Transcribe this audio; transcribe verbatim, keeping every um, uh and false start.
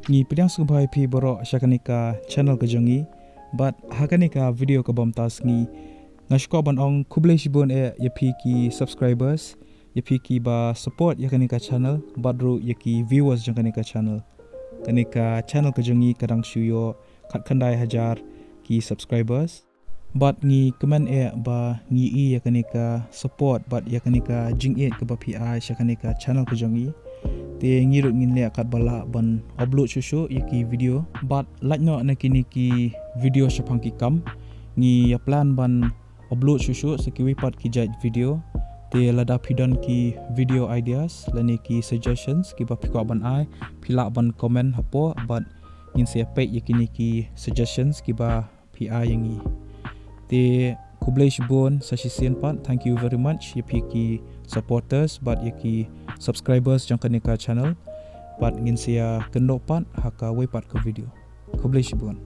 Ngi pdiang sngewbha ïa phi baroh sha kane ka channel ka jong ngi. Bad ha kane ka video kaba mynta sngi, nga sngewkwah ban ong khublei shibun eh ïa phi ki subscribers, ïa phi kiba support ïa kane ka channel, bad ruh ïa ki viewers jong kane ka channel. Kane ka channel ka jong ngi ka dang shu ïoh khatkhyndai hajar ki subscribers. Bad ngi kmen eh ba ngi ïohi ïa kane ka support bad ïa kane ka jingïeit kaba phi ai sha kane ka channel ka jong ngi. Te ngi ruh ngin leh katba lah ban upload shuh shuh ïa ki video. Bad lait noh na kine ki video shaphang ki kam, ngi ïa plan ban upload shuh shuh sa kiwei pat ki jait video. Te lada phi don ki video ideas lane ki suggestions kiba phi kwah ban ai, phi lah ban comment hapoh bad ngin sa ïa peit ïa kine ki suggestions kiba phi ai ïa ngi. Te khublei shibun sa shisien pat, thank you very much ïa phi ki supporters bad ïa ki subscribers jong kane ka channel. Bad ngin sa ïa kynduh pat ha kawei pat ka video. Khublei shibun.